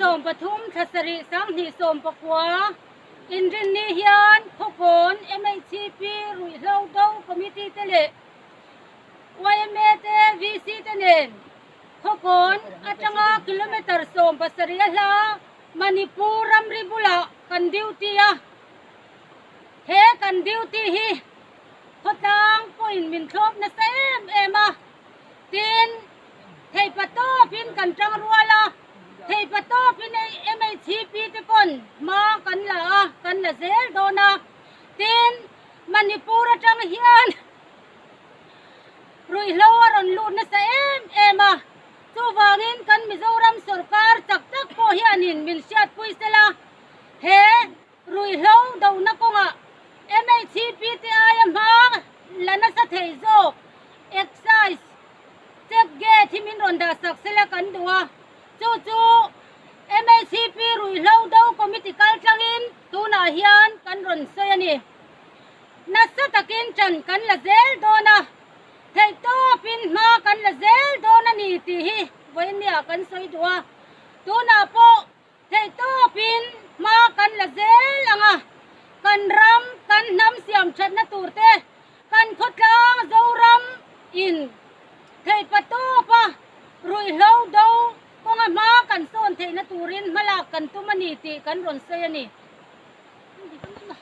13 thla sarih sanghnih sawmpakua inrinni hian Khawkawn MHCP ruihhlo do committee te leh yma te VC te nen Khawkawn atanga kilometre 17 a hla Manipur ramri bulah kan duty a. He kan duty hi khawtlang pawhin min thlawp nasa em em a, tin theipa tawpin kan tang rual a, theipa tawpin MHCP te pawn hma kan la a, kan la zel dawn a, tin Manipur atang hian ruihhlo a rawn lut nasa em em a, chuvangin kan Mizoram sawrkar chak tak pawh hianin min hriatpui sela he Ruihhlo dohna kawngah MHCP te aia hma la nasa thei zawk Excise check gate hi min rawn dah sak sela kan duh a, chu chu MHCP ruihhlo do committee kal tlangin tunah hian kan rawn sawi a ni. Nasa takin ṭan kan la zel dawn a, theihtawpin hma kan la zel dawn a ni tih hi vawiinniah kan sawi duh a, tunah pawh Theihtawpin hma kan la zel ang a, kan ram, kan hnam siam thatna tur te, kan khawtlang Zoram in theihpa tawpa ruihhlo do kawnga hma kan sawn theihna turin hmalak kan tum a ni tih kan rawn sawi a ni.